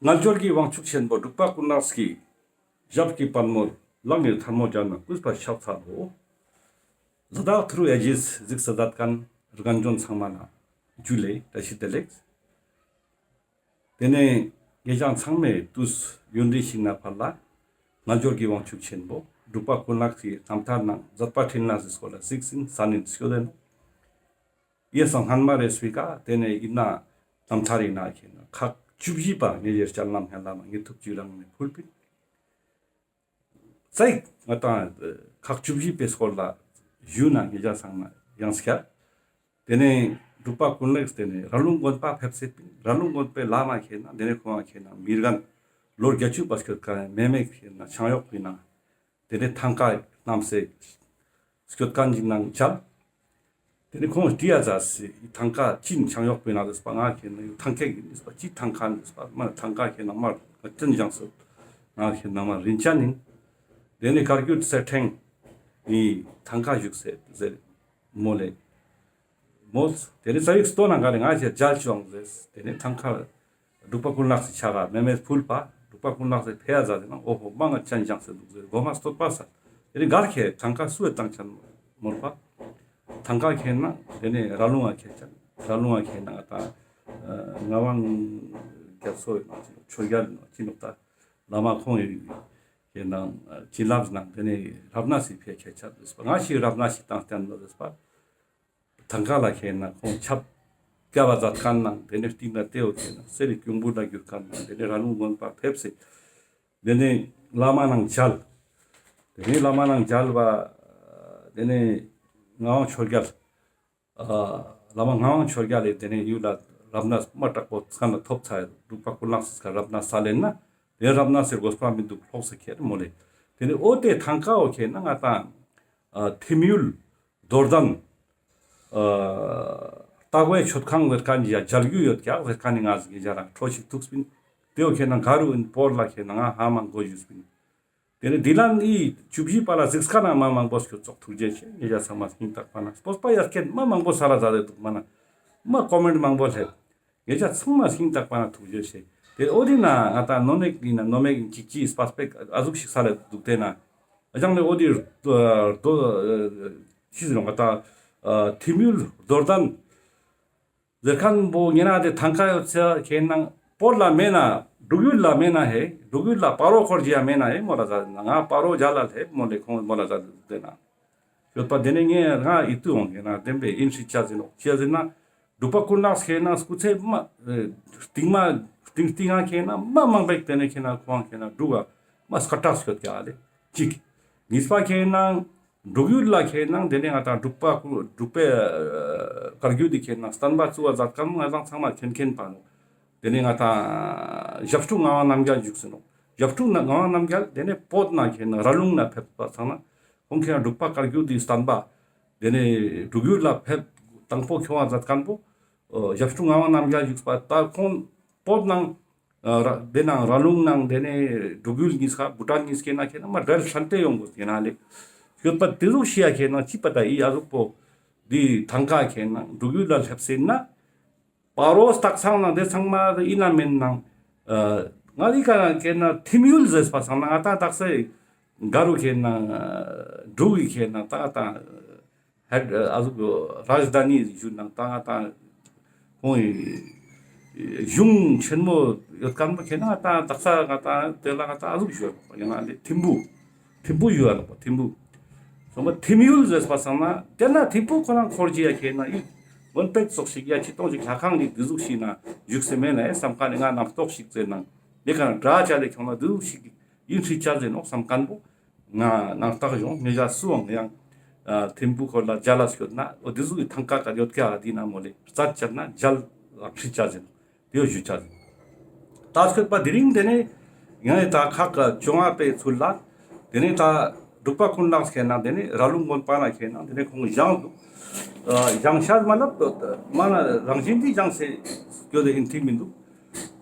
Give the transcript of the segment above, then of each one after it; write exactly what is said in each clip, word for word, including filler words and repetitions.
རྣལ་འབྱོར་གྱི་དབང་ཕྱུག་ཆེན་པོ་འབྲུག་པ་ཀུན་ལེགས་ཀྱི་ཞབས་ཀྱི་པད་མོར་ལག་གཉིས་ཐལ་མོ་སྦྱར་ནས་གུས་པས་ཕྱག་འཚལ་ལོ། ལ་དྭགས་ཐུ་རུ་ཨེ་ཇིས་གཟིགས་སུ་མཛད་མཁན་རྒན་གཞོན་ཚང་མ་ལ་ཇུ་ལེ་བཀྲ་ཤིས་བདེ་ལེགས། དེ་ནས་ངེད་ཅག་ཚང་མས་དུས་ཡུན་རིང་ཞིག་ནས་ཕར་ལ་རྣལ་འབྱོར་གྱི་དབང་ཕྱུག་ཆེན་པོ་འབྲུག་པ་ཀུན་ལེགས་ཀྱི་རྣམ་ཐར་ནང་མཛད་པ་འཕྲིན་ལས་སི་སྐོར་ལ་གཟིགས་ཟིན་ས་ནས་སྐྱོད་དེ་ནོག། ཡེ་སང་སྔན་མ་རེ་སུའི་ཀ་དེ་ནས་ཡིན་ན་རྣམ་ཐར་ཡིན་ན་ཁེ་ན་ཁག་བཅུ་བཞི་པ་ངེད་ཀྱི་སྤྱན་ལམ་སྔན་ལ་མ་ངེད་ཐུགས་ཀྱི་རང་ནས་ཕུལ་པིན། ཙེག་ང་དང་ཁག་བཅུ་བཞི་པའི་སྐོར་ལ་ཞུས་ན་ངེད་ཅག་ཚང་མ་ཡང་སྐྱར། དེ་ནས་འབྲུག་པ་ཀུན་ལེགས་དེ་ནས་ར་ལུང་དགོན་པ་ཕེབས་སེ་པིན། ར་ལུང་དགོན་པའི་བླ་མ་ཁེ་ན་དེ་ནས་ཁོང་ཁེ་ན་མི་རྒན་ལོ་བརྒྱད་ཅུ་པ་སྐྱོད་ཀ་མེ་མེ་ཁེ་ན་ཆང་གཡོག་པིན་ན། དེ་ནས་ཐང་ཀ་བསྣམས་སེ་སྐྱོད་མཁན་ཅིག་ནང་མཇལ། དེ་ནས་ཁོང་དྲིས་ཡ་ཟ་སི་ཐང་ཀ་ཅི་ཆང་གཡོག་པིན་ན་ཟེར་པ། ང་ཁེ་ན་ཡུ་ཐང་ཀ་ཡིན་ཟེར་པ། ཅི་ཐང་ཀ་ཟེར་པ། མ་ཐང་ཀ་ཁེ་ན་མ་ཅན་ཞང་སོ། ང་ཁེ་ན་མ་རིན་ཅན་ཡིན། དེ་ནས་བཀའ་བརྒྱུད་གསེར་ཕྲེང་ནི་ཐང་ཀ་བཞུགས་སེ་ཟེར་མོལ་ལེ། མོལ། དེ་ནས་ཙ་བིག་སྟོན་ན་ག་རེ་ང་ཞེས་མཇལ་བྱུང་ཟེར། དེ་ནས་ཐང་ཀ་འབྲུག་པ་ཀུན་ལེགས་སི་ཕྱག་ག་མེ་མེ་ཕུལ་པ། འབྲུག་པ་ཀུན་ལེགས་སི་ཕེ་ཡ་ཟ་དེ་ན་ཨོ་ཧོ་མ་ང་ཅན་ཞང་སེ་འདུག་ཟེར་གོ་མ་སྟོད་པ་ས། དེ་ནས་གར་ཁེ་ཐང་ཀ་སུ་ཡ་བཏང་ཆན་མོལ་པ། ཐང་ཀ་ཁེ་ན་དེ་ནས་ར་ལུང་ང་ཁེ་ཆན། ར་ལུང་ང་ཁེ་ན་ང་དང་ངག་དབང་རྒྱ་མཚོ་ཡིན་ནོག་ཆོས་རྒྱལ་ཡིན་ནོག་ཅི་ནོག་ད་བླ་མ་ཁོང་ཡིན། ཁེ་ན་བྱིན་རླབས་ནང་དེ་ནས་རབ་གནས་སི་ཕེ་ཁེ་ཆ་ཟེར་པ། ང་ཞིག་རབ་གནས་ཤིག་བཏང་སྟན་ནོ་ཟེར་པ། ཐང་ཀ་ལ་ཁེ་ན་ཁོང་ཆབ་བཀལ་བ་མཛད་མཁན་ནང་དེ་ནས་སྟིང་ན་ཏེའོ་ཁེ་ན་གསེར་རི་གྱོང་བུ་ལ་གྱུར་མཁན་ནང་དེ་ནས་ར་ལུང་དགོན་པ་ཕེབས་སེ་དེ་ནས་བླ་མ་ནང་མཇལ། དེ་ནས་བླ་མ་ནང་མཇལ་བ་དེ་ནས་ངག་དབང་ཆོས་རྒྱལ། ཨ་བླ་མ་ངག་དབང་ཆོས་རྒྱལ་ལས་དེ་ནས་ཡུལ་ལ་རབ་གནས་མ་དྲག་པོ་ཚང་ལ་ཐོབ་ཚར། འབྲུག་པ་ཀུན་ལེགས་སི་རབ་གནས་ས་ལེན་ན་དེ་རབ་གནས་སི་དགོས་པ་མི་འདུག་ལོག་སེ་ཁེ་ན་མོལ་ལེ། དེ་ནས་ཨོ་དེ་ཐང་ཀ་ཨོ་ཁེ་ན་ང་དང་ཨ་ཐིམ་ཡུལ་རྡོར་གདན་ཨ་སྟག་པའི་མཆོད་ཁང་ཟེར་མཁན་ཡ་མཇལ་རྒྱུ་ཡོད་ཀྱག་ཟེར་མཁན་ནི་ང་ཟིག་གི་ཇ་རང་འཕྲོ་ཞིག་ཐུག་སྤིན། དེའོ་ཁེ་ན་ག་རུ་ཨིན་སྤོར་ལ་ཁེ་ན་ང་ཧ་མ་གོ་ཞུས་སྤིན། དེ་ནས་འདི་ལན་ཨི་བཅུ་བཞི་པ་ལ་གཟིགས་མཁན་ན་མ་མང་པོ་སྐྱོད་ཙོག་ཐུགས་རྗེ་ཆེ། ངེད་ཅག་ཚང་མ་སྙིང་ཐག་པ་ན་སྤོས་པ་ཡར་སྐྱེད་མ་མང་པོ་ས་ལ་ཟ་རེ་འདུག་མ་ན་མ་ཀོ་མེན་ཊ་མང་པོ་སླེབས། ངེད་ཅག་ཚང་མ་སྙིང་ཐག་པ་ན་ཐུགས་རྗེ་ཆེ། དེ་ཨོ་དི་ན་ང་ད་ནོ་མེག་ཡིན་ན་ནོ་མེག་ཡིན་ཅིག་ཅི་སྤས་པེག་ཨ་ཟུག་ཞིག་ས་ལ་འདུག་དེ་ན་ཨ་ཅང་ནས་ཨོ་དི་རྡོ་ཅི་ཟེར་ང་ད་ཐིམ་ཡུལ་རྡོར་གདན་ཟེར་མཁན་པོ་ངེ་ན་དེ་ཐང་ཀ་ཡོད་ཚེ་ཁེ་ན་སྤོར་ལ་མེད་ན་འབྲུག་ཡུལ་ལ་མེད་ན་ཧེ། འབྲུག་ཡུལ་ལ་སྤ་རོ་འཁོར་གྱི་ཡ་མེད་ན་ཧེ་མོལ་ལ་ཟ་ན་ང་སྤ་རོ་མཇལ་ལ་སླེབས་མོལ་ལེ་ཁོང་མོལ་ལ་ཟ་དེ་ན་ཡོད་པ། དེ་ནས་ངས་ང་ཡིད་དུ་འོང་ངེ་ན་བདེན་པའི་ཨིན་ཧྲི་ཆ་ཟིན་ནོག་ཅི་ཟིན་ན་འབྲུག་པ་ཀུན་ལེགས་ཁེ་ན་སྐུ་ཚེ་མ་སྟིང་མ་སྟིང་སྟིང་ང་ཁེ་ན་མ་མང་པོ་དེ་ནས་ཁེ་ན་ཁོང་ཁེ་ན་འབྲུག་ག་མ་སྐ་ཏྲག་སྐྱོད་ཀྱ་ལེ་གཅིག་གཉིས་པ་ཁེ་ན། འབྲུག་ཡུལ་ལ་ཁེ་ན་དེ་ནས་ང་དང་འབྲུག་པ་ཀུ་འབྲུག་པའི་ཨ་བཀའ་བརྒྱུད་དེ་ཁེ་ན་བསྟན་པ་བཙུགས་པ་མཛད་མཁན་ང་དང་ཚང་མ་མཁྱེན་མཁྱེན་པ་ནོག་དེ་ནས་ང་དང་ཞབས་དྲུང་ངག་དབང་རྣམ་རྒྱལ་བཞུགས་སེ་ནོག་ཞབས་དྲུང་ངག་དབང་རྣམ་རྒྱལ་དེ་ནས་བོད་ན་ཁེ་ན་ར་ལུང་ན་ཕེབས་པ་ཚང་ན་ཁོང་ཁེ་ན་འབྲུག་པ་བཀའ་བརྒྱུད་དེ་བསྟན་པ་དེ་ནས་འབྲུག་ཡུལ་ལ་ཕེབས་དང་པོ་ཁྱོང་བ་མཛད་མཁན་པོ་ཨ་ཞབས་དྲུང་ངག་དབང་རྣམ་རྒྱལ་བཞུགས་པ། ད་ཁོང་བོད་ནང་ཨ་ར་དེ་ནང་ར་ལུང་ནང་དེ་ནས་འབྲུག་ཡུལ་གཉིས་ཀ་བྷུ་ཊཱན་གཉིས་ཀ་ན་ཁེ་ན་མ་འབྲེལ་ཧྲན་ཏེ་ཡོང་དགོས་ཁེ་ན་ལེ། ཡོད་པ་དེ་ཟུག་ཤི་ཡ་ཁེ་ན་ཅི་པ་ད་ཨི་ཨ་ཟུག་པོ་འདི་ཐང་ཀ་ཁེ་ན་འབྲུག་ཡུལ་ལ་སླེབས་སེ་ན་སྤ་རོ་སྟག་ཚང་ནང་དེ་ཚང་མ་ཨིན་ན་མེན་ནང་ཨ་ང་རི་ཀ་ཁེ་ན་ཐིམ་ཡུལ་ཟེར་པ་ཚང་ན་ང་ད་དག་ས་ག་རུ་ཁེ་ན་འབྲུག་གི་ཁེ་ན་ད་ད་ཧེད་ཨ་ཟུག་རཱཇ་དྷཱ་ནི་ཞུ་ནང་ད་ད་ཁོང་གཞུང་ཆེན་མོ་ཡོད་མཁན་པོ་ཁེ་ན་ད་དག་ས་ང་ད་དེ་ལ་ང་ད་ཨ་ཟུག་ཞུ་ཡོད་ཡང་ན་ཐིམ་ཕུ་ཐིམ་ཕུ་ཞུ་ཡ་ལ་ཐིམ་ཕུ་སོང་པ་ཐིམ་ཡུལ་ཟེར་པ་སང་ན་དེ་ན་ཐིམ་ཕུ་ཁོ་ན་འཁོར་གྱི་ཡ་ཁེ་ན་ཡུལ་དགོན་པ་ཙོགས་ཤིག་ཡ་ཆི་སྟོང་ཞིག་ལྷ་ཁང་གི་དེ་ཟུག་ཞིག་ན་བཞུགས་སེ་མེད་ན་ཡ་བསམ་མཁན་ནི་ང་རྣམ་རྟོག་ཞིག་ཟེར་ནང་དེ་ག་ན་འདྲ་ཆ་ལེ་ཁྱོང་ན་དེ་ཟུག་ཞིག་ཡིན་ཧྲི་ཆ་ཟེར་ནོག་བསམ་མཁན་པོ། ང་ནང་རྟགས་ཡོང་ངེ་ཅག་སུའང་ཡང་ཨ་ཐིམ་ཕུ་ཁོར་ལ་མཇལ་ལ་སྐྱོད་ན་འོ་དེ་ཟུག་གི་ཐང་ཀ་ཀ་ཡོད་ཀྱག་འདི་ན་མོ་ལེ་རྩད་བཅད་ན་མཇལ་ལ་ཁྲིད་ཆ་ཟིན་དེ་ཡོད་ཞུ་ཆ་ཟིན། ད་སྐྱོད་པ་དེ་རིང་དེ་ནས་ཡང་ད་ཁག་བཅོ་ལྔ་པའི་ཚུལ་ལ་དེ་ནས་ད་འབྲུག་པ་ཀུན་ལེགས་ཁེ་ན་དེ་ནས་ར་ལུང་དགོན་པ་ན་ཁེ་ན་དེ་ནས་ཁོང་བཞེངས་འདུག་ཨ་བཞེངས་ཤར་མ་ལབ་མ་ན་རང་བཞིན་འདི་བཞེངས་སེ་སྐྱོད་དེ་ཡིན་ཐིག་མི་འདུག་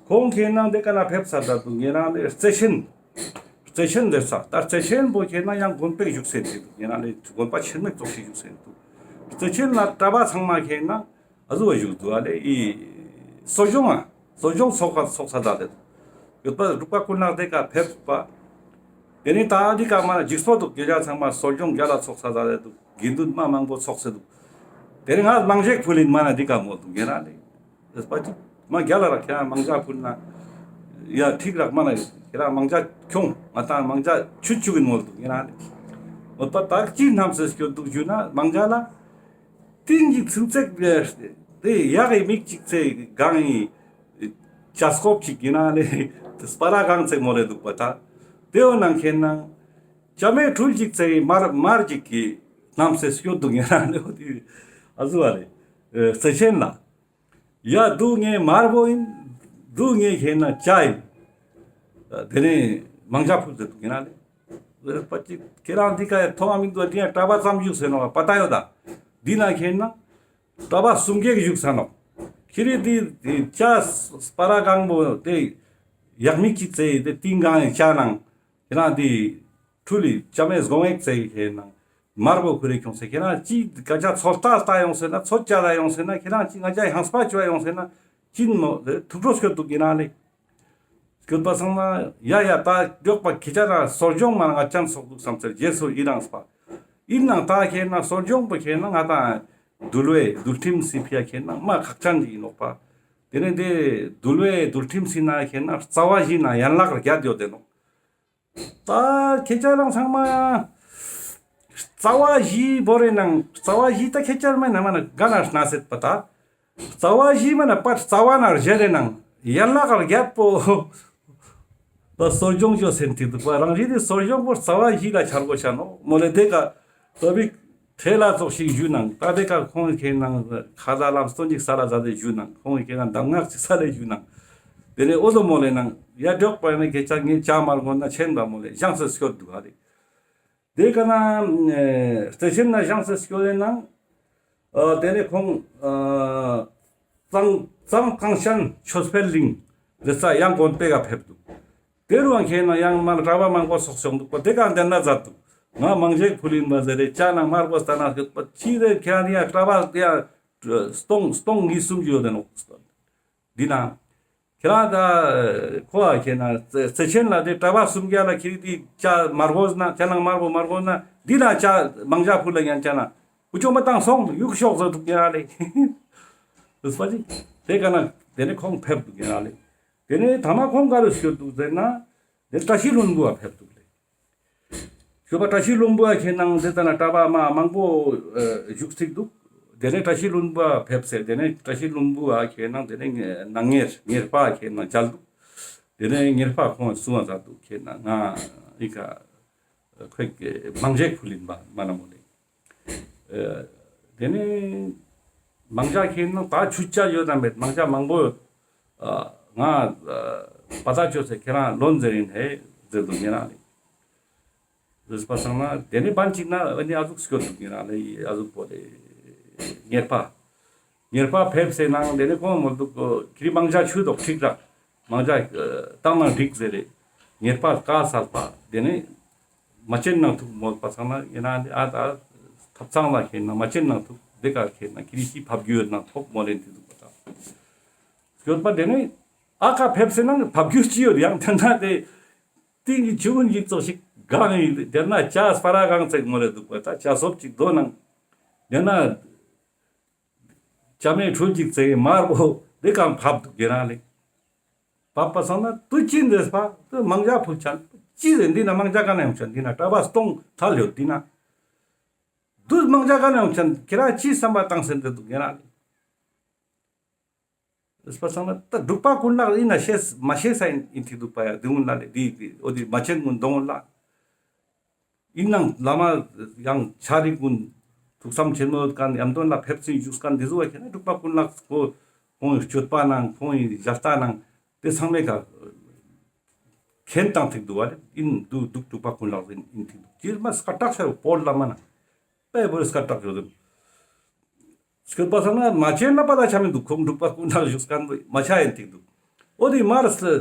ཁོང་ཁེ་ན་དེ་ཀ་ན་ཕེབས་ས་ད་འདུག་ངེ་རང་ལས་རྩེ་ཆེན། རྩེ་ཆེན་ཟེར་ས། ད་རྩེ་ཆེན་པོ་ཁེ་ན་ཡང་དགོན་པ་བཞུགས་སེ་འདུག་ཡང་ན་ལས་དགོན་པ་ཆེན་མོ་ཙོགས་ཤིག་བཞུགས་སེ་འདུག་རྩེ་ཆེན་ལ་གྲྭ་པ་ཚང་མ་ཁེ་ན་ཨ་ཟུག་བཞུགས་འདུག་ཨ་ལས་ཨི་གསོ་སྦྱོང་ཨ་གསོ་སྦྱོང་ཚོགས་པ་ཚོགས་ས་ད་ལས་ ཡོད་པ་འབྲུག་པ་ཀུན་ལེགས་དེ་ཀ་ཕེབས་པ། དེ་ནི་ད་འདི་ཀ་མ་ན་འཇིགས་པོ་འདུག་རྒྱལ་ལ་ཚང་མ་གསོ་སྦྱོང་རྒྱལ་ལ་ཚོགས་ས་ད་རེ་འདུག་དགེ་འདུན་མ་མང་པོ་ཚོགས་སེ་འདུག་དེ་ནི་ང་མང་ཇེག་ཕུལ་ཡིན་མ་ན་འདི་ཀ་མོལ་འདུག་ཡིན་ན་ལེ། དེ་སྤ་ཅིག་མ་རྒྱལ་ལ་ར་ཁྱེད་རང་མང་ཇ་ཕུལ་ན་ཡ་ཁྲིག་རག་མ་ན་ཁྱེད་རང་མང་ཇ་ཁྱོང་ང་ད་མང་ཇ་ཆུ་ཆུ་གིན་མོལ་འདུག་ཡིན་ན་ལེ། འོ་པ་དག་ཅི་རྣམས་སེ་སྐྱོད་འདུག་ཞུ་ན་མང་ཇ་ལ། ཏིང་གི་ཚིག་ཚེག་དེ་ཡག་གི་མིག་ཅིག་ཚེ་གང་ཡིན། ཅ་སྐོབ་ཅིག་ཡིན་ན་ལེ། སྤ་ར་གང་ཚེ་མོ་ལེ་འདུག་པ་ད། དེ་འོ་ནང་མཁྱེན་ན། ཅ་མེ་འཕྲུལ་ཅིག་ཚེ་མར་མར་ཅིག་གི་རྣམས་སེ་སྐྱོད་འདུག་ཡིན་ན་ལེ། འོ་དེ་ཨ་ཟུ་བ་ལེ། རྩེ་ཆེན་ལ། ཡ་དུ་ངའི་མར་བོ་ཡིན། དུ་ངའི་མཁྱེན་ན་ཅ་ཡིན། དེ་ནས་མང་ཇ་ཕུལ་ཟེར་འདུག་ཡིན་ན་ལེ། པ་ཅིག་ཁྱེད་རང་འདི་ཀ་ཡ་མཐོང་བ་མི་འདུག་འདི་ཡ་གྲྭ་པ་ཙམ་བཞུགས་ཟེར་ནོ་པ་ད་ཡོད་ད། འདི་ན་མཁྱེན་ན། གྲྭ་པ་སུམ་བརྒྱ་བཞུགས་ས་ནོ། ཁྱེད་རི་འདི་ཅ་སྤ་ར་གང་པོ་དེ་ཡག་མིག་ཅིག་ཙེ་དེ་ཏིང་གང་ཡི་ཅ་ནང་། ཁྱེད་རང་འདི་འཕྲུལ་ལི་ཅ་མེ་སྒོང་ཡེག་ཙེ་ཁྱེད་ནང་། མར་པོ་ཁུ་རེ་ཁྱོང་ཟེར་ཁྱེད་རང་ཅི་ཀ་ཅ་ཚོད་ལྟ་ལྟ་ཡོང་ཟེར་ན་ཚོད་ཅ་ལ་ཡོང་ཟེར་ན་ཁྱེད་རང་ཅི་ང་ཅ་ཧང་སྤ་ཅོ་ཡོང་ཟེར་ན་ཅི་ནོ་ཐུགས་ཁྲོ་སྐྱོད་འདུག་ཡིན་ན་ལེ། སྐྱོད་པ་སང་ན་ཡ་ཡ་ད་མགྱོགས་པ་ཁྱེད་ཅག་ན་གསོ་སྦྱོང་མ་ང་ཅན་སོགས་འདུག་བསམ་ཚེ་རྗེས་སུ་ཡི་རངས་པ། ཡིན་ནང་ད་ཁྱེད་ན་གསོ་སྦྱོང་པོ་ཁྱེད་ན་ང་དང་འདུལ་བའི་འདུལ་ཁྲིམས་སི་ཕི་ཡ་ཁྱེད་ན་མ་ཁག་ཅན་ཅིག་ཡིན་ནོག་པ། དེ་ནས་དེ་འདུལ་བའི་འདུལ་ཁྲིམས་སི་ན་ཁྱེད་ན་རྩ་བ་བཞི་ན་ཡན་ལག་བརྒྱད་ཡོད་དེ་ནོག་ད་ཁྱེད་ཅག་རང་ཚང་མ་རྩ་བ་བཞི་བོ་རེ་ནང་རྩ་བ་བཞི་ད་ཁྱེད་ཅག་མེད་ན་མ་ན་ག་ན་སྣ་སེད་པ་ད། རྩ་བ་བཞི་མ་ན་པ་རྩ་བ་ན་བཞི་རེ་ནང་ཡན་ལག་བརྒྱད་པོ་ད་གསོ་སྦྱོང་ཅོ་སེན་ཏི་འདུག་པ་རང་བཞིན་དེ་གསོ་སྦྱོང་པོ་རྩ་བ་བཞི་ལ་ཆ་དགོས་ཤ་ནོ་མོ་ལེ་དེ་ཀ་ཏོ་བིག་ཁྲེ་ལ་ཙོགས་ཤིག་ཞུ་ནང་ད་དེ་ཀ་ཁོང་ཁྱེད་ནང་ཁ་ཟ་ལམ་སྟོན་ཅིག་ས་ལ་ཟ་དེ་ཞུ་ནང་ཁོང་ཁྱེད་ནང་གདམས་ངག་ཅིག་ས་ལེ་ཞུ་ནང་དེ་ནས་ཨོ་དོ་མོ་ལེ་ནང་ཡ་འཇོག་པ་ནས་ཁྱེད་ཅག་ངས་ཅ་མར་གོ་ན་ཆེན་པ་མོ་ལེ་བཞེངས་སེ་སྐྱོད་འདུག་ཧ་རེ། དེ་ཀ་ན་རྩེ་ཆེན་ན་བཞེངས་སེ་སྐྱོད་ལེ་ནང་དེ་ནས་ཁོང་གཙང་གཙང་གང་ཤན་ཆོས་འཕེལ་གླིང་རེ་ས་ཡང་དགོན་པའི་ཀ་ཕེབས་འདུག་དེ་རུ་ཁྱེད་ན་ཡང་མ་གྲྭ་པ་མང་པོ་སོགས་སོང་འདུག་པ་དེ་ཀ་འདན་ན་མཛད་འདུག་ང་མང་ཇེག་ཕུལ་ཡིན་པ་ཟེར་རེ་ཅ་ན་མར་པོ་སྟ་ན་སྐྱོད་པ་ཅི་རེ་ཁྱེད་ཡ་གྲྭ་པ་ཡ་སྟོང་སྟོང་ཉིས་གསུམ་ཡོད་དེ་ནོག་འདི་ན་ཁྱེད་རང་ད་ཁོ་ཨ་ཁྱེད་ན་རྩེ་ཆེན་ལ་དེ་གྲྭ་པ་སུམ་བརྒྱ་ལ་ཁྱེད་དེ་ཅ་མར་གོ་ན་ཅ་ནང་མར་པོ་མར་གོ་ན་འདི་ན་ཅ་མང་ཇ་ཕུལ་ལ་ཡང་ཅ་ན་ཀུ་ཅོ་མ་བཏང་སོང་ཡུག་ཤོག་ཟེར་འདུག་ཡ་ལེ། དེ་སྤ་ཅིག་དེ་ཀ་ན་དེ་ནས་ཁོང་ཕེབས་འདུག་ཡ་ལེ། དེ་ནས་ཐ་མ་ཁོང་ག་རུ་སྐྱོད་འདུག་ཟེར་ན་དེ་བཀྲ་ཤིས་ལྷུན་པོ་ཨ་ཕེབས་འདུག་ལེ། ཞོ་པ་བཀྲ་ཤིས་ལྷུན་པོ་ཨ་ཁྱེད་ནང་དེ་ལྟ་ན་གྲྭ་པ་མ་མང་པོ་བཞུགས་ཚིག་འདུག་དེ་ནས་བཀྲ་ཤིས་ལྷུན་པོ་ཨ་ཕེབས་སེ་དེ་ནས་བཀྲ་ཤིས་ལྷུན་པོ་ཨ་ཁྱེད་ནང་དེ་ནས་ནང་ཉེར་ཉེར་པ་ཨ་ཁྱེད་ནང་མཇལ་འདུག་དེ་ནས་ཉེར་པ་ཁོང་གསུང་བ་མཛད་འདུག་ཁྱེད་ནང་ང་ཨི་ཀ་ཁོས་མང་ཇེག་ཕུལ་ཡིན་པ་མ་ན་མོ་ལེ། དེ་ནས་མང་ཇ་ཁྱེད་ནང་ད་ཆུ་ཆ་ཡོད་དམ་མེད་མང་ཇ་མང་པོ་ཡོད། ང་པ་ད་ཆོས་སེ་ཁྱེད་རང་ལོན་ཟེར་ཡིན་ཧེ་ཟེར་འདུག་ཉེ་རང་ལེ། ཟེར་པ་སང་ན་དེ་ནས་བན་ཅིག་ན་ཨ་ནི་ཨ་ཟུག་སྐྱོད་འདུག་ཉེ་རང་ལེ་ཨ་ཟུག་པོ་ལེ། ཉེར་པ། ཉེར་པ་ཕེབས་སེ་ནང་དེ་ནས་ཁོང་མོལ་འདུག་ཁྱེད་མང་ཇ་ཆུ་དོག་ཁྲིག་རག་མང་ཇ་བཏང་ན་འགྲིག་ཟེར་རེ། ཉེར་པ་ཀ་སལ་པ་དེ་ནས། མ་བྱན་ནང་ཐུག་མོལ་པ་སང་ན་ཡིན་ན་ཨ་ད་ཐབ་ཚང་ལ་ཁེན་ན་མ་བྱན་ནང་ཐུག་དེ་ཀ་ཁེན་ན་ཁྱེད་ཀྱི་ཕབ་རྒྱུ་ནང་ཐོབ་མོལ་ལེན་དེ་འདུག་པ་དང་། སྐྱོད་པ་དེ་ནས་ཨ་ཀ་ཕེབས་སེ་ན་ཕབ་རྒྱུ་ཅི་ཡོད་ཡང་དེ་ན་དེ་ཏིང་གི་ཆུ་བོ་འཇིག་ཙོགས་ཤིག་གང་ཡིན་དེ་ན་ཅ་སྤ་ར་གང་ཙེག་མོལ་ལེ་འདུག་པ་ད་ཅ་སོབ་ཅིག་དོ་ནང་དེ་ན། ཅ་མེ་འཕྲུལ་ཅིག་ཙེ་མར་བོ་དེ་ཀ་ཕབ་འདུག་གེ་རང་ལེ། ཕབ་པ་སང་ན་དུ་ཅི་འདྲེས་པ་དུ་མང་ཇ་ཕུལ་ཆན་ཅི་རེ་འདི་ན་མང་ཇ་ག་ན་ཡོང་ཆན་འདི་ན་གྲྭ་པ་སྟོང་ཐལ་ཡོད་འདི་ན། དུ་མང་ཇ་ག་ན་ཡོང་ཆན་ཁྱེད་རང་ཅི་བསམ་པ་བཏང་སེ་འདི་འདུག་གེ་རང་ལེ། ཨེས་པ་སང་ན་ད་འབྲུག་པ་ཀུན་ལེགས་ཡིན་ན་ཤེས་མ་ཤེས་ས་ཡིན་ཡིན་ཐིག་འདུག་པ་ཡ་དེ་ཀུན་ལ་ལེ་དེ་དེ་འོ་དེ་མ་བྱན་ཀུན་གདོང་ལ། ཡིན་ནང་བླ་མ་ཡང་ཆ་རིག་ཀུན་ཐུགས་བསམ་ཆེན་མོ་ཡོད་མཁན་ཡམ་དོན་ལ་ཕེབས་སེ་བཞུགས་མཁན་དེ་ཟུ་བ་ཁྱེད་ན་འབྲུག་པ་ཀུན་ལེགས་ཁོ་ཁོང་གི་སྤྱོད་པ་ནང་ཁོང་གི་མཇལ་ལྟ་ནང་དེ་ཚང་མའི་ཀ་མཁྱེན་བཏང་ཐིག་འདུག་བ་ལེ། ཡིན་འདུག་འདུག་འབྲུག་པ་ཀུན་ལེགས་ཡིན་ཡིན་ཐིག་འདུག་ཅིར་མ་སྐད་གྲགས་ཆེ་བོ་བོད་བླ་མ་ན་དཔེ་བོར་སྐད་གྲགས་ཡོད་དེ། སྐྱོད་པ་སང་ན་མ་བྱན་ལ་པ་ད་ཆ་མི་འདུག་ཁོང་འབྲུག་པ་ཀུན་ལེགས་བཞུགས་མཁན་པོ་མ་ཆ་ཡིན་ཐིག་འདུག་འོ་དེ་མར་སི་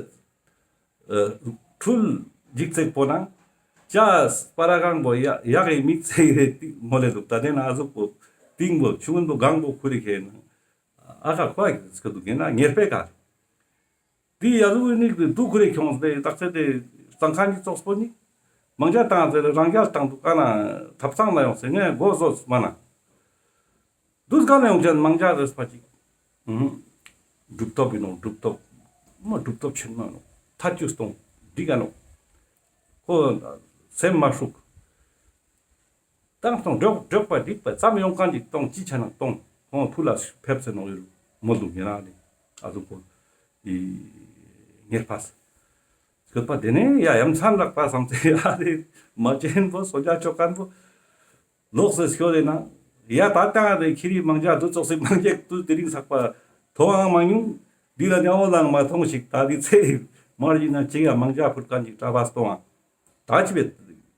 འཕྲུལ་འཇིག་ཚེག་པོ་ན་ཅ་སྤ་ར་གང་པོ་ཡ་ཡག་གི་མིག་ཚེག་རེ་ཏིག་མོ་ལེ་འདུག་ད་དེ་ན་ཨ་ཟུག་པོ་ཏིང་པོ་ཆུང་པོ་གང་པོ་ཁུ་རི་ཁེ་ན་ཨ་ཁ་ཁོ་ཡ་གི་སྐྱོད་འདུག་གེ་ན་ཉེར་པའི་ཀ་དེ་ཡ་ཟུག་ནི་དུ་ཁུ་རེ་ཁྱོངས་ཏེ་ཏག་ཚེ་དེ་གཙང་ཁང་གི་ཙོགས་པོ་ནི་མང་ཇ་བཏང་ཟེར་རང་རྒྱལ་བཏང་འདུག་ག་ན་ཐབ་ཚང་ལ་ཡོང་ཟེར་ངས་མགོ་བཟོས་མ་ན། དུས་ག་ལ་ཡོང་ཅན་མང་ཇ་རེས་པ་ཅིག་ཨུ་གྲུབ་ཐོབ་ཡིན་ནོ། གྲུབ་ཐོབ་མ་གྲུབ་ཐོབ་ཆེན་མོ་ནོ། ཐ་ཅུ་སྟོང་འདི་ག་ནོ། ཁོ་སེམས་མ་ཧྲུག་ཏང་སྟོང་འགྲོགས་འགྲོགས་པ་འགྲིག་པ་ཙམ་ཡོང་མཁན་ཅིག་སྟོང་ཅི་ཆ་ན་སྟོང་ཁོང་ཕུ་ལ་ཕེབས་སེ་ནོ་ཡོད་མོ་འདུག་ཡིན་ན་ནི་ཨ་ཟུག་པོ་ཨི་ངེར་ཕ་སེ་སྐྱོད་པ་དེ་ནས་ཡ་ཡ་མཚན་རག་པ་བསམ་ཚེ་ཡ་དེ་མ་ཅན་པོ་སོ་རྒྱ་ཅོ་མཁན་པོ་ལོག་སེ་སྐྱོད་དེ་ན་ཡ་ད་ལྟ་དེ་ཁྱི་རི་མང་ཇ་དུ་ཙོགས་སེ་མང་ཇ་དུ་དེ་རིང་ཚག་པ་མཐོང་ཨང་མ་མྱོང་། འདི་ལ་ཉ་བོ་ལང་མ་མཐོང་ཞིག་ད་འདི་ཚེ་མར་ཡིན་ན་ཅི་ཡ་མང་ཇ་ཕུར་མཁན་ཅིག་གྲྭ་པ་སྟོང་ཨང་། ད་ཅི་བེད།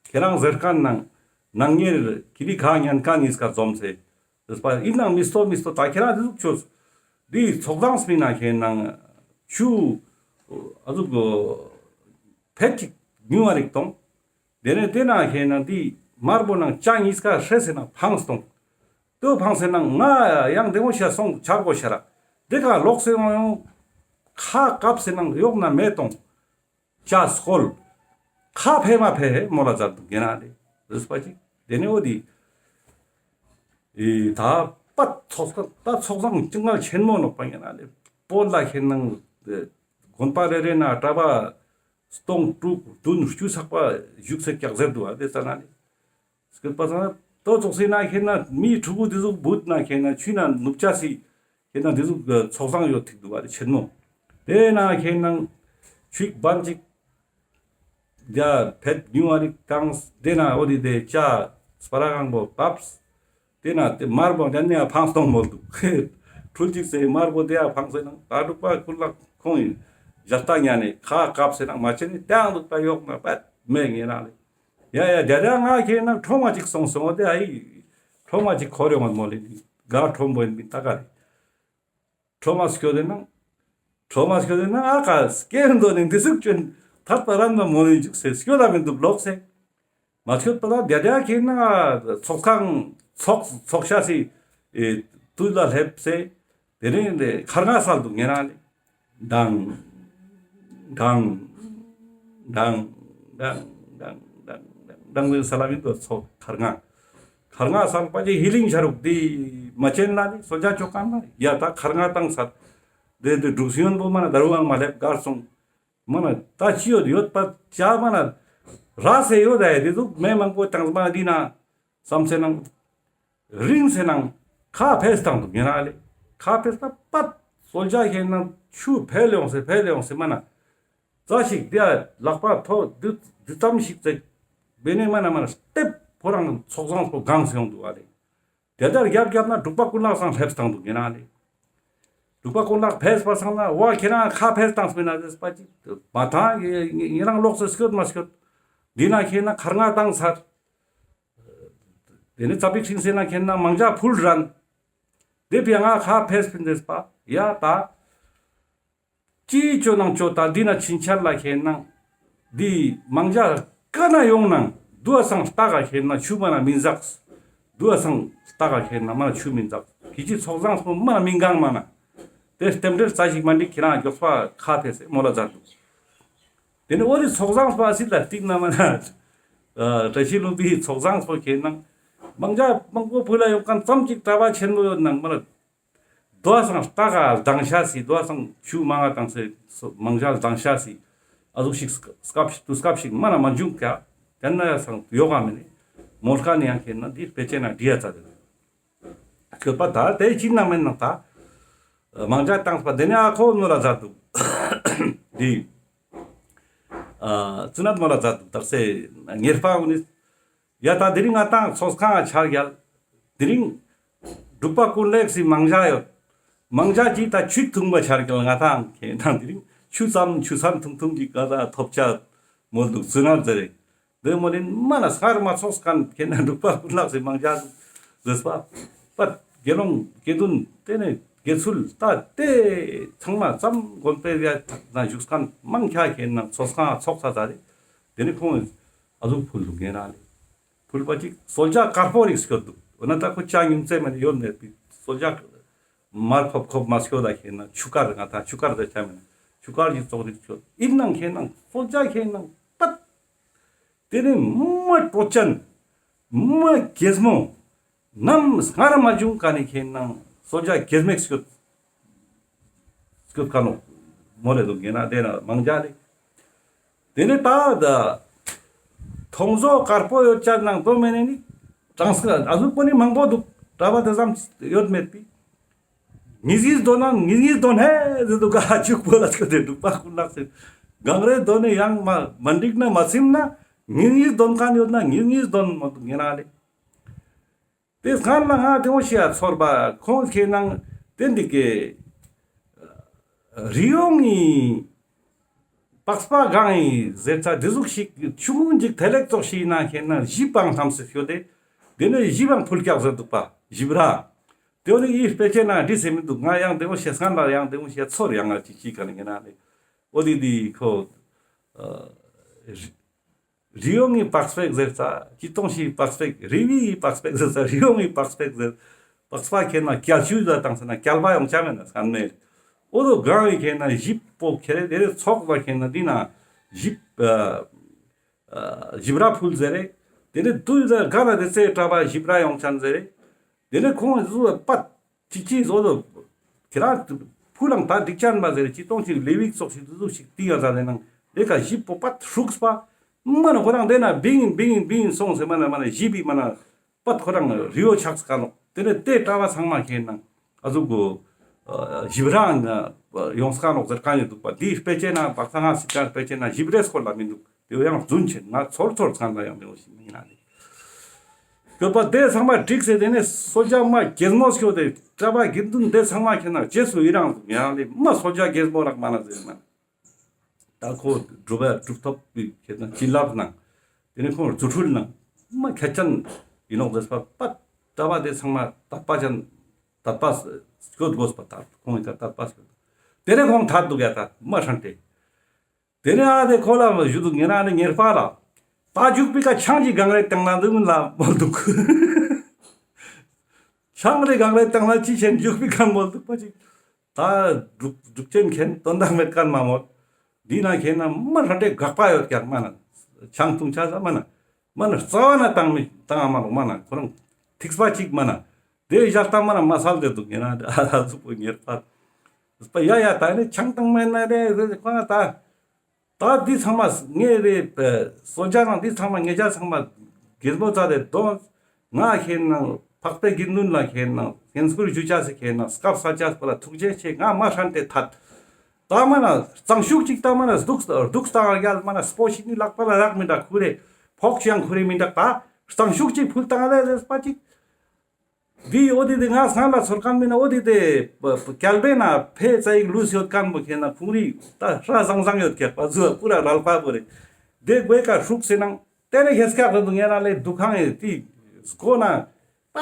ཁྱེད་རང་ཟེར་མཁན་ནང་ནང་ཉེར་ཁྱི་རི་ཁ་ཉན་མཁན་ཉིས་ཀ་འཛོམས་སེ། ཨིན་ནང་མི་སྟོ་མི་སྟོ་ད་ཁྱེད་རང་དེ་ཟུག་ཆོས། འདི་ཚོགས་ཁང་སྨིན་ན་ཁྱེད་ནང་ཆུ་ཨ་ཟུག་ཕེད་ཅིག་ཉུང་བ་རིག་གཏོང་། དེ་ནས་དེ་ན་ཁྱེད་ནང་འདི་དམར་པོ་ནང་ལྕགས་ཉིས་ཀ་ཧྲེ་སེ་ནང་འཕངས་གཏོང་། དོ་འཕངས་སེ་ནང་ང་ཡང་དེ་མོ་ཤ་སོང་ཆག་པོ་ཤ་ར། དེ་ཁ་ལོག་སེ་ཡོང་ཡོང་། ཁ་བཀབ་སེ་ནང་གཡོག་ན་མེ་གཏོང་། ལྕགས་སྐོལ། ཁ་ཕེ་མ་ཕེ་མོ་ལ་ཛར་འདུག་ཡིན་ན་ལེ། རེས་པ་ཅིག་དེ་ནས་འོ་དེ། ཨི་ད་པ་ཚོགས་ས་ད་ཚོགས་སང་ཅི་ང་ཆེན་མོ་ནོག་པ་ཡིན་ན་ལེ། པོ་ལ་ཁྱེད་ནང་དགོན་པ་རེ་རེ་ན་གྲྭ་པ་སྟོང་དྲུག་བདུན་བཅུ་ཚག་པ་བཞུགས་སེ་ཀྱག་ཟེར་འདུག་ཨ་དེ་ཙ་ན་ལེ། སྐྱོད་པ་སང་ཏོ་ཙོགས་སེ་ན་ཁྱེད་ན་མི་ཕྲུ་གུ་དེ་ཟུག་བུད་ན་ཁྱེད་ན་ཆུ་ན་ནུབ་ཅ་སི་ཁྱེད་ན་དེ་ཟུག་ཚོགས་སང་ཡོད་ཐིག་འདུག་བ་རེ་ཆེན་མོ། དེ་ན་ཁྱེད་ན་ཆུ་བན་ཅིག་རྒྱ་ཕེད་ཉུང་བ་རིག་ཀང་དེ་ན་འོ་དེ་དེ་ཅ་སྤ་ར་གང་པོ་བབས། དེ་ན་དེ་དམར་པོ་དེ་ནས་ཕངས་གཏོང་མོལ་འདུག་འཕྲུལ་ཅིག་སེ་དམར་པོ་དེ་ཡ་ཕངས་སེ་ན་ད་འབྲུག་པ་ཁུར་ལག་ཁོང་ཡིན་ཞག་ད་ཉ་ནས་ཁ་བཀབ་སེ་ན་མ་ཆེ་ནས་ཏང་འདུག་ད་ཡོག་ན་པད་མེ་ངེ་ན་ལེ། ཡ་ཡ་རྒྱ་རྒྱ་ང་ཁྱེད་ན་ཁྲོ་མ་ཅིག་སོང་སོང་དེ་ཨ་ཡི་ཁྲོ་མ་ཅིག་ཁོ་རེ་ངོ་མོ་ལེ་ག་ཁྲོ་མོ་ཡིན་མི་ད་ག་རེ། ཁྲོ་མ་སྐྱོ་དེ་ན་ཁྲོ་མ་སྐྱོ་དེ་ན་ཨ་ཀ་སྐྱེ་འདོད་ནི་འདི་ཟུག་ཅོན་ཐར་པ་རང་ན་མོ་ནི་འཇུག་སེ་སྐྱོ་ལ་མི་འདུག་ལོག་སེ། མ་སྐྱོད་པ་ལ་རྒྱ་རྒྱ་ཁྱེད་ན་ཚོགས་ཁང་ཚོགས་ཚོགས་ཤ་སི་ཨེ་དུས་ལ་སླེབས་སེ། དེ་རིང་དེ་ཁར་ང་སལ་འདུག་ངེ་ན་ལེ། ཌང་ཌང་ཌང་ཌང་ཌང་ཌང་ཌང་ཌང་ཌང་ཌང་ཌང་ཌང་ཌང་ཌང་ཌང་ཌང་ས་ལ་མི་དོ་ཚོགས་ཁར་ང་ཁར་ང་སལ་པ་ཅི་ཧི་ལིང་ཆ་རུག་དེ་མ་ཅན་ན་ལེ་སོ་ཇ་ཅོ་ཀ་ན་ཡ་ད་ཁར་ང་ཏང་སལ། དེ་དེ་འབྲུག་སི་ཡོན་པོ་མ་ན་ད་རུང་མ་སླེབས་གར་སོང་། མ་ན་ད་ཅི་ཡོད་ཡོད་པ་ཅ་མ་ན་ར་སེ་ཡོད་ཨེ་དེ་ཟུག་མེ་མང་པོ་ཏང་མ་དེ་ན་བསམ་སེ་ནང་རིང་སེ་ནང་ཁ་ཕེས་ཏང་འདུག་ངེ་ན་ལེ། ཁ་ཕེས་ཏ་པད་སོལ་ཇ་ཁེ་ནང་ཆུ་ཕེལ་ཡོང་སེ་ཕེལ་ཡོང་སེ་མ་ན་ཙ་ཞིག་དེ་ལག་པ་ཐོ་དུ་དུ་ཙམ་ཞིག་ཙེ་བེ་ནེ་མ་ན་མ་ན་སྟེབ་ཁོ་རང་ཚོགས་བཟང་པོ་གང་སེ་ཡོང་འདུག་ཨ་ལེ། དེ་ལྟར་རྒྱབ་རྒྱབ་ན་འབྲུག་པ་ཀུན་ལེགས་སང་ཕེབས་ཏང་འདུག་ངེ་ན་ལེ། འབྲུག་པ་ཀུན་ལེགས་ཕེབས་པ་སང་ན་ཝ་ཁྱེད་རང་ཁ་ཕེབས་ཏང་སྤེ་ན་ཟེར་པ་ཅིག་མ་ཐང་ངེ་རང་ལོག་སེ་སྐྱོད་མ་སྐྱོད། འདི་ན་ཁྱེད་ན་ཁར་ང་ཏང་ཚར། དེ་ནི་ཙ་པིག་ཤིང་སེ་ན་ཁྱེད་ན་མང་ཇ་ཕུལ་རན། དེ་པི་ང་ཁ་ཕེབས་པིན་ཟེར་པ་ཡ་ད། ཅི་ཅོ་ནང་ཅོ་ད་འདི་ན་ཕྱིན་ཆད་ལ་ཁེ་ན། འདི་མང་ཇ་ཀ་ན་ཡོང་ནང་དུ་བ་སང་ལྟ་ག་ཁེ་ན་ཆུ་མ་ན་མི་འཛག་དུ་བ་སང་ལྟ་ག་ཁེ་ན་མ་ན་ཆུ་མི་འཛག་ཁི་ཅི་ཚོགས་བཟང་སོ་མ་ན་མི་འགང་མ་ན། དེ་རྟེན་འབྲེལ་རྩ་ཞིག་མ་འགྲིག་ཁེ་རང་མགྱོགས་པ་ཁ་ཕེ་སེ་མོ་ལ་མཛད་འདུག་དེ་ནི་འོ་དེ་ཚོགས་བཟང་སོ་ཨ་སི་ལ་སྟིང་ན་མ་ན། བཀྲ་ཤིས་ལྷུན་པོའི་ཚོགས་བཟང་སོ་ཁེ་ན། མང་ཇ་མང་པོ་ཕུལ་ལ་ཡོང་མཁན་ཙམ་ཅིག་གྲྭ་པ་ཆེན་པོ་ཡོད་ནང་མ་ན། དུ་བ་སང་ལྟ་ག་ལྡང་ཤ་སི་དུ་བ་སང་ཆུ་མང་ང་བཏང་སེ་མང་ཇ་ལྡང་ཤ་སི་ཨ་ཟུག་ཞིག་སྐབས་དུས་སྐབས་ཤིག་མ་ན་མ་འཇུག་ཀ་དེ་ན་ཡ་སང་ཡོག་ག་མེ་ནི་མོལ་ཁ་ནི་ཡང་ཁེ་ན་འདི་དཔེ་ཆེ་ན་འདི་ཡ་ཙ་དེ་སྐྱོད་པ་ད་དེ་ཅི་ན་མེན་ན་ད་མང་ཇ་བཏང་པ་དེ་ནི་ཨ་ཁོ་ནོ་ལ་ཛ་འདུག་འདི་ཨ་ཙི་ན་མོ་ལ་ཛ་འདུག་དག་སེ་ཉེར་པ་འོ་ནི། ཡ་ད་དེ་རིང་ང་ཏང་ཚོགས་ཁང་ཆར་རྒྱལ། དེ་རིང་འབྲུག་པ་ཀུན་ལེགས་སི་མང་ཇ་ཡོད། མང་ཇ་ཅི་ད་ཆུ་འཐུང་པ་ཆར་རྒྱལ་ང་ཏང་ཁེ་ན་དེ་རིང་ཆུ་ཙམ་ཆུ་སྲན་འཐུང་འཐུང་གི་ག་ད་ཐོབ་ཆ་མོལ་འདུག་ཙི་ན་ཟེར་རེ། དེ་མོ་ལིན་མ་ན་སྔར་མ་ཚོགས་ཁན་ཁེ་ན་འབྲུག་པ་ཀུན་ལེགས་སི་མང་ཇ་ཟེར་པ། པ་དགེ་སློང་དགེ་འདུན་དེ་ནས་དགེ་ཚུལ་ད་དེ་ཚང་མ་ཙམ་དགོན་པའི་ཡ་ན་བཞུགས་ཁན་མང་ཁྱ་ཁེ་ན་ཚོགས་ཁང་ཚོགས་ས་ད་རེ། དེ་ནས་ཁོང་ཨ་ཟུག་ཕུལ་འདུག་ངེ་རང་ལེ། ཕུལ་པ་ཅིག་སོལ་ཇ་དཀར་པོ་རིགས་སྐྱོད་འདུག་འོ་ན་ད་ཁོ་ཅ་ཉུང་ཙེ་མ་ནི་ཡོད་མེད་པའི་སོལ་ཇ་མར་ཁོབ་ཁོབ་མ་སྐྱོད་ད་ཁེ་ན་ཆུ་དཀར་ང་ད་ཆུ་དཀར་ཟེར་ཆ་མེད་ན་ ཐུགས་ཀར་གྱི་ཙོགས་རིག་ཆོད་ཨིན་ནང་ཁེན་ནང་སོ་ཇ་ཁེན་ནང་པད། ཏེ་ནེ་མ་ཏོ་ཅན་མ་གེས་མོ་ནམ་སྔར་མ་བྱུང་ཀ་ནེ་ཁེན་ནང་སོ་ཇ་གེས་མེག་སྐྱོད་སྐྱོད་ཀ་ནོག་མོ་རེ་དུག་ངེ་ན་ཏེ་ན་མང་ཇ་ལེ། ཏེ་ནེ་ད་ད་ཐོང་ཟོ་དཀར་པོ་ཡོད་ཅ་ནང་དོ་མེ་ནེ་ནི་གྲངས་ཀ་ཨ་ཟུག་པོ་ནི་མང་པོ་དུག་གྲྭ་པ་ཏེ་ཙམ་ཡོད་མེད་པི། ཉིས་ཉིས་དོན་ན་ཉིས་ཉིས་དོན་ཧེ་ཟེར་དུག་ག་ཅུག་པོ་ལ་ཅོ་ཏེ་དུག་པ་ཀུན་ལགས་སེ་གང་རེ་དོན་ནི་ཡང་མ་མ་འགྲིག་ན་མ་ཚིམ་ན་ཉིས་ཉིས་དོན་ཁན་ཡོད་ན་ཉིས་ཉིས་དོན་མ་དུག་ངེ་ན་ལེ། ཏེ་སྔན་ལ་ང་ཏེ་འོ་ཤེ་ཡ་ཚོར་བ་ཁོང་ཁེན་ནང་ཏེ་འདི་ཀེ་རི་ཡོང་ངི་པགས་པ་གང་ཡི་ཟེར་ཚ་འདི་ཟུག་ཞིག་ཆུང་ངུ་ཅིག་ཐལ་ལེག་ཙོགས་ཤིག་ན་ཁེན་ནང་ཞིབ་པང་ཐམས་སེ་ཤོད་དེ་ཏེ་ནེ་ཞིབ་པང་ཕུལ་ཀྱག་ཟེར་དུག་པ་ཞིབ་ར། ཏེ་འོ་ནི་ཡི་དཔེ་ཆའི་ནང་བྲིས་སེ་མི་དུག་ང་ཡང་ཏེ་འོ་ཤེ་སྔན་ལ་ཡང་ཏེ་འོ་ཤེ་ཚོར་ཡང་ང་ཅིག་ཅིག་ག་ནེ་ངེ་ན་ལེ། འོ་དི་དི་ཁོ་ཨ་རི་ཡོང་ངི་པགས་པེག་ཟེར་ཙ་ཅི་ཏོང་ཤི་པགས་པེག་རི་བི་ཡི་པགས་པེག་ཟེར་ཙ་རི་ཡོང་ངི་པགས་པེག་ཟེར། པགས་པ་ཁེན་ན་གྱལ་ཆུ་ལ་བཏང་ཟེར་ན་གྱལ་པ་ཡོང་ཆ་མེད་ན་སྐམ་མེད། འོ་དོ་གང་ཡི་ཁེན་ན་ཞིབ་པོ་ཁྱེར་རེ་ཏེ་རེ་ཚོགས་པ་ཁེན་ན་འདི་ན་ཞིབ་ཨ་ཨ་ཞིབ་ར་ཕུལ་ཟེར་རེ། ཏེ་ནེ་དུས་ལ་ག་ན་ཏེ་ཚེ་གྲྭ་པ་ཞིབ་ར་ཡོང་ཆན་ཟེར་རེ། ཏེ་ནེ་ཁོང་ཟུ་པད་ཅི་ཅི་བཟོ་དོ། ཁྱེད་རང་ཕུ་ལང་ད་འགྲིག་ཅན་མ་ཟེར་ཅི་ཏོང་ཅིག་ལེ་བིག་ཙོགས་ཤིག་ཏུ་ཟུག་ཤིག་ཏི་ཡ་ཟ་ལེ་ནང་ལེ་ཀ་ཞིབ་པོ་པད་ཧྲུགས་པ། མ་ན་ཁོ་རང་དེ་ན་བིང་ཡིན་བིང་ཡིན་བིང་ཡིན་སོང་ཟེར་མ་ན་མ་ན་ཞིབ་བི་མ་ན་པད་ཁོ་རང་རི་བོ་ཆགས་ཀ་ནོག་ཏེ་ནེ་ཏེ་གྲྭ་བ་ཚང་མ་ཁེན་ནང་ཨ་ཟུག་གོ་ཞིབ་རང་ཡོང་ས་ཀ་ནོག་ཟེར་ཀ་ནི་འདུག་པ། འདི་དཔེ་ཆའི་ནང་བག་ཚ་ང་སི་ཀ་དཔེ་ཆའི་ནང་ཞིབ་རེ་སྐོར་ལ་མི་འདུག་ཏེ་ཡང་རྫུན་ཆེན་ང་ཚོར་ཚོར་ཚང་ལ་ཡང་མེད་འོ་ཞིག་མི་ཡིན་ན་ལེ། སྐྱོད་པ་དེ་ཚང་མ་འགྲིག་སེ་དེ་ནས་སོ་ཇ་མ་རྒྱལ་མོ་སྐྱོད་དེ་གྲྭ་པ་དགེ་འདུན་དེ་ཚང་མ་ཁྱེད་ན་རྗེས་སུ་ཡི་རང་ཡང་ལེ་མ་སོ་ཇ་རྒྱལ་མོ་རག་མ་ན་ཟེར་མ། ད་ཁོ་སྒྲུབ་པ་སྒྲུབ་ཐོབ་པའི་ཁྱེད་ན་བྱིན་རླབས་ནང་དེ་ནས་ཁོང་རྫུ་འཕྲུལ་ནང་མ་ཁྱད་ཅན་ཡིན་ནོག་ཟེར་པ་པ་གྲྭ་པ་དེ་ཚང་མ་དད་པ་ཅན་དད་པ་སྐྱོད་དགོས་པ་ད་ཁོང་ཡི་ད་དད་པ་སྐྱོད། དེ་ནས་ཁོང་ཐད་འདུག་ཡ་ད་མ་ཧྲན་ཏེ། དེ་ནས་ཨ་དེ་ཁོ་ལ་ཞུ་འདུག་ཉེ་རང་ནི་ཉེར་པ་ལ། ད་རྒྱུག་པའི་ཀ་ཆང་གི་གང་རེ་བཏང་ན་འདུག་མིན་ལ་མོལ་འདུག་ཆང་རེ་གང་རེ་བཏང་ན་ཅི་ཆེན་རྒྱུག་པའི་ཀ་མོལ་འདུག་པ་ཅིག་ད་འབྲུག་འབྲུག་ཆེན་མཁན་དོན་དག་མེད་མཁན་མ་མོལ། འདི་ན་མཁན་ན་མ་ར་འདྲེ་དགག་པ་ཡོད་ཀྱག་མ་ན། ཆང་འཐུང་ཆ་ས་མ་ན། མ་ན་རྩ་བ་ན་བཏང་མི་བཏང་ཨ་མ་ལོག་མ་ན་ཁོ་རང་ཐིགས་པ་ཅིག་མ་ན། དེ་བཞག་ད་མ་ན་མ་སལ་དེ་འདུག་ཉེ་རང་ཨ་ཟུག་པོ་ཉེར་པ། ཡ་ཡ་ད་ནི་ཆང་བཏང་མེད་ན་རེ་རེ་ཁོ་ན་ད། ད་འདི་ཚང་མ་ངའི་རེ་སོ་ཇ་ནང་འདི་ཚང་མ་ངེད་ཅག་ཚང་མ་རྒྱལ་མོ་རྩ་དེ་དོན་ང་ཁེན་ན་འཕགས་པའི་དགེ་འདུན་ལ་ཁེན་ན་ངན་སྐུལ་ཞུ་ཅས་སི་ཁེན་ན་སྐབས་ས་ཅས་པ་ལ་ཐུགས་རྗེ་ཆེ། ང་མ་ཧྲན་ཏེ་ཐད་ད་མ་ན་གཙང་ཤུགས་ཅིག་ད་མ་ན་སྡུག་སྡུག་སྟངས་རྒྱལ་མ་ན་སྤོ་ཞིག་ནི་ལག་པ་ལ་རག་མི་འདྲ་ཁུ་རེ་ཕོག་ཅིག་ཡང་ཁུ་རེ་མི་འདྲ་ད་གཙང་ཤུགས་ཅིག་ཕུལ་བཏང་རེ་རེ་སྤ་ཅིག་འདི་འོ་དེ་དེ་ང་སྔ་ལ་ཚོར་མཁན་མིན་ན་འོ་དེ་དེ་གལ་པེ་ན་ཕེ་ཙ་ཡིག་ལུས་ཡོད་མཁན་པོ་ཁེན་ན་ཁུང་རི་ད་ཧྲ་ཟང་ཟང་ཡོད་ཀྱག་པ་ཟུ་པུ་ར་རལ་པ་པོ་རེ། དེ་དགོས་ཀ་ཧྲུག་སེ་ནང་དེ་ནས་ཧེ་སྐྱག་རེད་འདུག་ངེ་རང་ལས་འདུ་ཁང་ཡོད་དེ་སྒོ་ན་པ་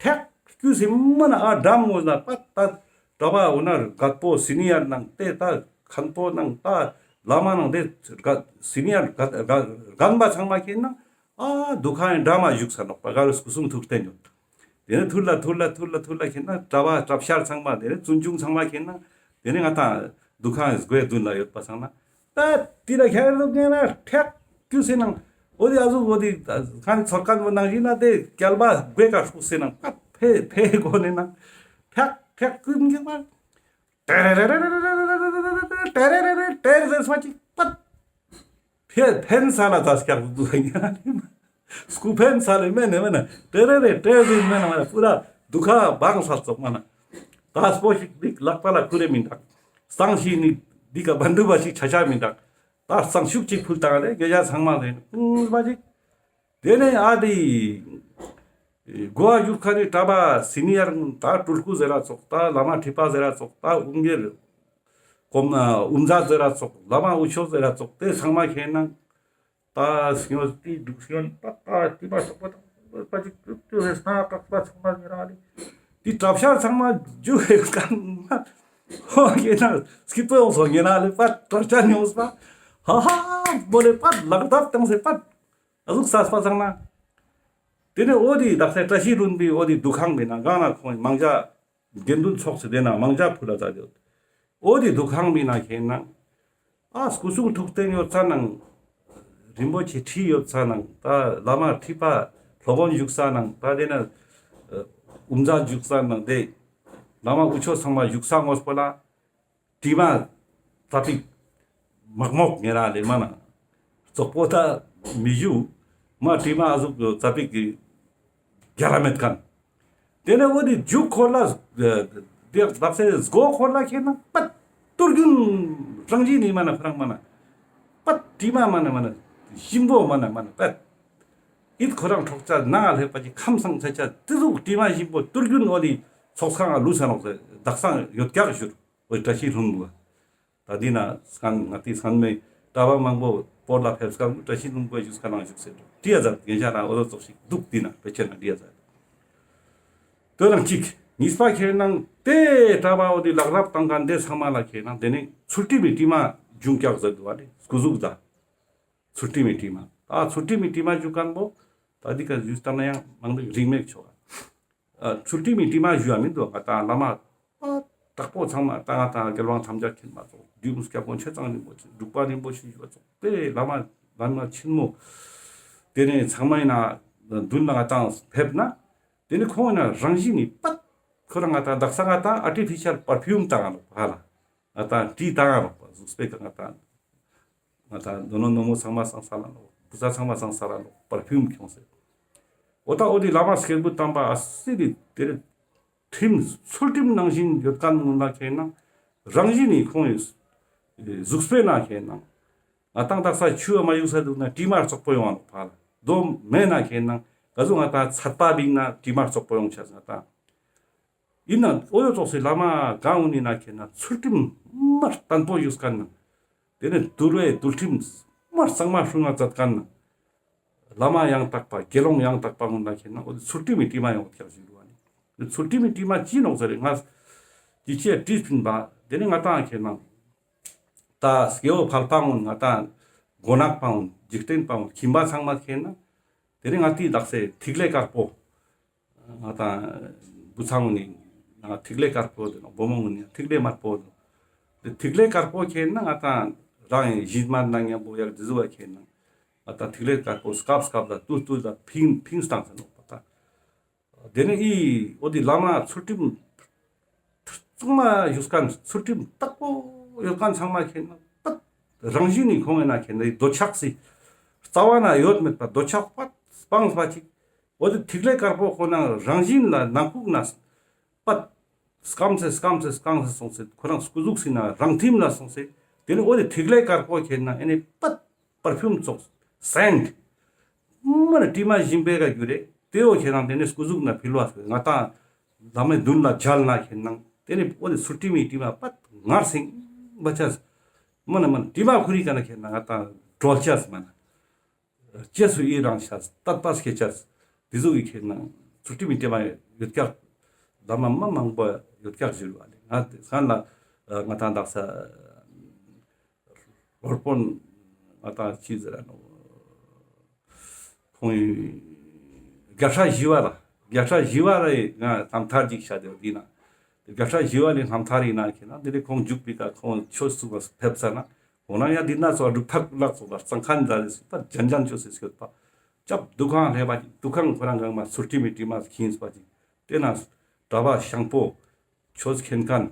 ཐེག་སྐྱུ་སེ་མ་ན་ཨ་འགྲམ་ངོས་ན་པ་ད་གྲྭ་པ་འོ་ན་རྒད་པོ་སི་ནི་ཡར་ནང་དེ་ད་མཁན་པོ་ནང་ད་བླ་མ་ནང་དེ་སི་ནི་ཡར་རྒན་པ་ཚང་མ་ཁེན་ན་ཨ་འདུ་ཁང་ཡི་འགྲམ་མ་བཞུགས་ས་ནོག་པ་ག་རུ་སྐུ་གསུང་ཐུགས་རྟེན་ཡོད། དེ་ནས་ཐུར་ལ་ཐུར་ལ་ཐུར་ལ་ཐུར་ལ་ཁེན་ན་གྲྭ་པ་གྲྭ་ཤག་ཚང་མ་དེ་ནས་བཙུན་ཆུང་ཚང་མ་ཁེན་ན་དེ་ནས་ང་ཏང་འདུ་ཁང་སྒོའི་མདུན་ལ་ཡོད་པ་ཚང་ན་ད་དེ་ལ་ཁྱེར་འདུག་ངེ་ན་ཐེག་ཀྱུ་སེ་ནང་འོ་དེ་ཨ་ཟུག་འོ་དེ་ཁ་ནས་ཚོར་མཁན་པོ་ནང་བཞིན་ན་དེ་སྐྱལ་པ་སྒོའི་ཀ་ཧྲུག་སེ་ནང་ཕེ་ཕེ་གོ་ནས་ནང་ཐེག་ཐེག་ཀྱུ་ངེ་པ་ཏེ་རེ་རེ་རེ་ཟེར་སོ་ཅིག་པད། ཕེ་ཕན་ས་ལ་ད་སྐྱག་འདུག་ཡ། སྐུ་ཕན་ས་ལ་མེ་ནེ་མེ་ན་ཏེ་རེ་རེ་ཏེ་རེ་མེ་ན་མེ་ན་པུ་ར་འདུ་ཁང་བང་ས་ཙོག་མ་ན། ད་སྤོ་ཞིག་འདི་ལག་པ་ལ་ཁུ་རེ་མི་འདུག་གཙང་ཞིག་ནི་འདི་ཀ་བན་དུ་བ་ཞིག་ཆ་ཆ་མི་འདུག་ད་གཙང་ཤུགས་ཅིག་ཕུལ་བཏང་རེ་དགེ་རྒྱ་ཚང་མ་ལེན་ཨུ་བ་ཅིག་དེ་ནས་ཨ་དེ་གོ་བ་ཡུལ་ཁ་ནི་གྲྭ་པ་སི་ནི་ཡར་ད་སྤྲུལ་སྐུ་ཟེར་ར་ཙོག་ད་བླ་མ་ཁྲི་པ་ཟེར་ར་ཙོག་ད་དབུ་མཛད་གོམ་དབུ་མཛད་ཟེར་ར་ཙོག་བླ་མ་དབུ་ཆོས་ཟེར་ར་ཙོག་དེ་ཚང་མ་ཁེན་ན་ད་སྐྱོན་ཏི་འདུག་སྐྱོན་ད་ད་ཏི་པ་སོག་པོ་ད་པ་ཅིག་ཏུ་ཏུ་རེ་སྣ་ཀག་པ་ཚང་མ་ཡོད་ར་ལེ། ཏི་གྲྭ་ཤག་ཚང་མ་རྒྱུ་ཧེ་ཀ་ན་ཧོ་ཁེན་ན་སྐྱིད་པོ་ཡོང་སོང་ཡིན་ན་ལེ་པ་གྲྭ་ཤག་ཉོས་པ་ཧ་ཧ་མོ་ལེ་པ་ལག་ཐབ་བཏང་སེ་པ། ཨ་ཟུག་ས་སྤ་ཚང་ན། དེ་ནས་འོ་དེ་དག་ས་བཀྲ་ཤིས་ལྷུན་པོའི་འོ་དེ་འདུ་ཁང་མི་ན་གང་ན་ཁོང་མང་ཇ་དགེ་འདུན་ཚོགས་སེ་དེ་ན་མང་ཇ་ཕུལ་ལ་ད་ཡོད། འོ་དེ་འདུ་ཁང་མི་ན་ཁེན་ན་ ད་སྐུ་གསུང་ཐུགས་རྟེན་ཡོད་ས་ནང་། རིན་པོ་ཆེ་ཁྲི་ཡོད་ས་ནང་། ད་བླ་མ་ཁྲི་པ་སློབ་དཔོན་བཞུགས་ས་ནང་། ད་དེ་ན་དབུ་མཛད་བཞུགས་ས་ནང་། དེ་བླ་མ་དབུ་ཆོས་ཚང་མ་བཞུགས་ས་ངོས་པོ་ལ། དྲི་མ་ཙ་པིག་མག་མོག་ཉེ་ར་ལེ་མ་ན། ཙོག་པོ་ད་མི་ཞུ། མ་དྲི་མ་ཨ་ཟུག་ཙ་པིག་གི་རྒྱ་ར་མེད་ཁན། དེ་ནས་འོ་དེ་རྒྱུག་འཁོར་ལ་དེ་དག་སེ་སྒོ་འཁོར་ལ་ཁེན་ན་པད་ཏུར་རྒྱུན་རང་བཞིན་ནི་མ་ན་ཁོ་རང་མ་ན། པད་དྲི་མ་མ་ན་མ་ན། ཞིམ་པོ་མ་ན་མ་ན་པད། ཨིད་ཁོ་རང་འཕྲོག་ཆ་ནང་ལ་ལྷོད་པ་ཅིག་ཁམས་སངས་ཆ་ཆ་དེ་ཟུག་དྲི་མ་ཞིམ་པོ་ཏུར་རྒྱུན་འོ་དེ་ཚོགས་ཁང་ལ་ལུས་ས་ནོག་ཟེར་དག་ས་ཡོད་ཀྱག་ཞུར། འོ་བཀྲ་ཤིས་ལྷུན་པོ། ད་འདི་ན་སྐན་ང་ཏི་སྐན་མེ་གྲྭ་པ་མང་པོ་སྤོར་ལ་ཕེབས་སྐབས་བཀྲ་ཤིས་ལྷུན་པོ་བཞུགས་ཁ་ནང་བཞུགས་སེ་འདུག་ཏི་ཡ་ཟར་རྒན་ཤ་རང་འོ་ཟོ་ཙོགས་ཤིག་འདུག་ཏི་ན་ཕེ་ཆེ་ན་ཏི་ཡ་ཟར། དོ་རང་གཅིག་གཉིས་པ་ཁེ་ནང་དེ་གྲྭ་པ་འོ་དེ་ལག་རབ་བཏང་མཁན་དེ་ཚང་མ་ལ་ཁེ་ནང་དེ་ནི་ཚུལ་ཁྲིམས་མི་དྲི་མ་འབྱུང་ཀྱག་ཟེར་འདུག་བ་ནི་སྐུ་གཟུགས་ད། ཚུལ་ཁྲིམས་མི་དྲི་མ། ད་ཚུལ་ཁྲིམས་མི་དྲི་མ་ཞུ་མཁན་པོ་ད་འདི་ཀ་ཞུས་ལྟ་ན་ཡང་མང་པོ་རིང་མེད་ཆོག་ག་ཨ། ཚུལ་ཁྲིམས་མི་དྲི་མ་ཞུ་ཡ་མི་འདུག་ང་ཏང་བླ་མ་ཨ་དྲག་པོ་ཚང་མ་ད་ང་ཏང་རྒྱལ་དབང་ཐམས་ཅད་མཁྱེན་པ་ཙོགས་བདུད་མོ་སྐྱབས་མགོན་ཆེ་ཚང་རིན་པོ་ཆེ་འབྲུག་པ་རིན་པོ་ཆེ་ཞུ་བ་ཙོགས་དེ་བླ་མ་བླ་མ་ཆེན་མོ་དེ་ནས་ཚང་མ་ཡིན་ན་མདུན་ལ་ང་ཏང་ཕེབས་ན་དེ་ནས་ཁོང་ཡིན་ན་རང་བཞིན་ནི་པད་ཁོ་རང་ང་ཏང་དག་ས་ང་ཏང་ཨར་ཊི་ཕི་ཤལ་པར་ཕིའུམ་བཏང་ང་ནོག་ཧ་ལ། ང་ཏང་དྲི་བཏང་ང་རོགས་པ་གཟུགས་པོའི་ཀ་ང་ཏང་ང་ཏང་ནོ་ནོ་ནོ་མོ་ཚང་མ་སང་ས་ལ་ནོ་བུ་ཚ་ཚང་མ་སང་ས་ལ་ནོ་པར་ཕིའུམ་ཁྱོངས་སེ། འོ་ད་འོ་དེ་བླ་མ་སྐྱེས་བུ་དམ་པ་ཨ་སི་དེ་དེ་རེ་ཁྲིམས་ཚུལ་ཁྲིམས་ནང་བཞིན་ཡོད་མཁན་ངུན་ལ་ཁེ་ན་རང་བཞིན་ནི་ཁོང་ཡི་གཟུགས་པོའི་ནང་ཁེ་ན་ང་ཏང་དག་ས་ཆུ་བ་མ་ཡུག་ས་འདུག་ན་དྲི་མ་བཙོག་པོ་ཡོང་བ་ནོ་ཕ་ལ་དོ་མེད་ན་ཁེ་ན་ག་ཟུག་ང་ཏང་ཚད་པ་བིང་ན་དྲི་མ་བཙོག་པོ་ཡོང་ཆ་ང་ཏང་། ཡིན་ན་འོ་ཡོད་ཙོགས་སི་བླ་མ་གང་འུ་ནི་ན་ཁེ་ན་ཚུལ་ཁྲིམས་མ་བརྟན་པོ་ཡོད་མཁན་ན། དེ་ནས་འདུལ་བའི་འདུལ་ཁྲིམས་མ་གཙང་མ་སྲུང་ང་མཛད་མཁན་ན། བླ་མ་ཡང་དག་པ་དགེ་སློང་ཡང་དག་པ་འུ་ན་ཁེ་ན་འོ་དེ་ཚུལ་ཁྲིམས་མི་དྲི་མ་ཡོང་ཀྱག་ཞུ་རུ་བ་ནི། ཚུལ་ཁྲིམས་མི་དྲི་མ་ཅི་ནོག་ཟེར་རེ་ང་ཅི་ཆེ་དྲིས་ཕིན་པ་དེ་ནས་ང་ཏང་ཁེ་ན། ད་སྐྱེ་བོ་ཕལ་པ་འུ་ང་ཏང་མགོ་ནག་པ་འུ་འཇིག་རྟེན་པ་འུ་ཁྱིམ་པ་ཚང་མ་ཁེ་ན། དེ་ནས་ང་ཏི་དག་སེ་ཐིག་ལེ་དཀར་པོ། ང་ཏང་བུ་ཚ་ངུ་ནི་ང་ཐིག་ལེ་དཀར་པོ་དེ་ནོ་བུ་མོ་ངུ་ནི་ཐིག་ལེ་དམར་པོ་དེ་ནོ། དེ་ཐིག་ལེ་དཀར་པོ་ཁེ་ན་ང་ཏང་རང་ཡི་གཞི་མ་ན་ཉམ་པོ་ཡར་དེ་ཟུ་བ་ཁེ་ན་ང་ཏང་ཐིག་ལེ་དཀར་པོ་སྐབས་སྐབས་ལ་ཏུས་ཏུས་ལ་ཕིང་ཕིང་སྟངས་ས་ནོ་པ་ད། དེ་ནས་ཨི་འོ་དེ་བླ་མ་ཚུལ་ཁྲིམས་གཙང་མ་ཡོད་མཁན་ཚུལ་ཁྲིམས་དག་པོ་ཡོད་མཁན་ཚང་མ་ཁེ་ན་པད་རང་བཞིན་ནི་ཁོང་ཡིན་ན་ཁེ་ན་འདོད་ཆགས་སི་རྩ་བ་ན་ཡོད་མེད་པ་འདོད་ཆགས་པད་སྤངས་པ་ཅིག་འོ་དེ་ཐིག་ལེ་དཀར་པོ་ཁོ་ན་རང་བཞིན་ལ་ནང་ཁུག་ན་པད་སྐམ་སེ་སྐམ་སེ་སྐམ་སེ་སོང་སེ་ཁོ་རང་སྐུ་གཟུགས་སི་ན་རང་ཐིམ་ལ་སོང་སེ་དེ་ནས་འོ་དེ་ཐིག་ལེ་དཀར་པོ་ཁེ་ན་ཨེ་ནི་པད་པར་ཕིའུམ་ཙོགས་སེནཊ་མ་ན་དྲི་མ་ཞིམ་པའི་ཀ་རྒྱུ་རེ་དེ་འོ་ཁེ་ན་དེ་ནས་སྐུ་གཟུགས་ན་ཕིལ་བ་ང་ཏང་བླ་མའི་མདུན་ལ་མཇལ་ན་ཁེ་ན་དེ་ནས་འོ་དེ་ཚུལ་ཁྲིམས་མི་དྲི་མ་པད་ངར་སིང་བ་ཆ་མ་ན་མ་ན་དྲི་མ་ཁུ་རི་ཀ་ན་ཁེ་ན་ང་ཏང་གྲོལ་ཆ་མ་ན། ཅེས་སུ་ཡི་རང་ཤ་ཏད་པ་སྐྱེ་ཅས་དེ་ཟུག་གི་ཁེ་ན་ཚུལ་ཁྲིམས་མི་དྲི་མ་ཡོད་ཀྱག་བླ་མ་མ་མང་པོ་ཡོད་ཀྱག་ཞུ་བ་ལེ་ང་དེ་སང་ལ་ང་ཏང་དག་ས་ལོར་པོན་ང་ཏང་ཅི་ཟེར་ར་ནོ་ཁོང་རྒྱལ་སྲས་ཞི་བ་ལྷ་རྒྱལ་སྲས་ཞི་བ་ལྷའི་ང་རྣམ་ཐར་ཅིག་བཤད་དེ་འདི་ན། རྒྱལ་སྲས་ཞི་བ་ལྷའི་རྣམ་ཐར་ཡིན་ན་ཁེ་ན་དེ་ནས་ཁོང་འཇུག་པའི་ཀ་ཁོང་ཆོས་སུ་ཕེབས་ས་ན་ཁོང་ན་ཡང་འདི་ན་ཚོ་སྒྲུབ་ཐབས་ལག་ཚོ་ལ་གཙང་ཁ་འདྲ་རེ་སུ་ད་ཅན་ཅན་ཆོས་སུ་སྐྱོད་པ་སྐྱབས་འདུ་ཁང་ལྷེ་བ་ཅིག་འདུ་ཁང་ཁོ་རང་གང་མ་ཚུལ་ཁྲིམས་མི་དྲི་མ་ཁྱིན་པ་ཅིག་དེ་ན་གྲྭ་པ་ཤང་པོ་ཆོས་མཁྱེན་མཁན་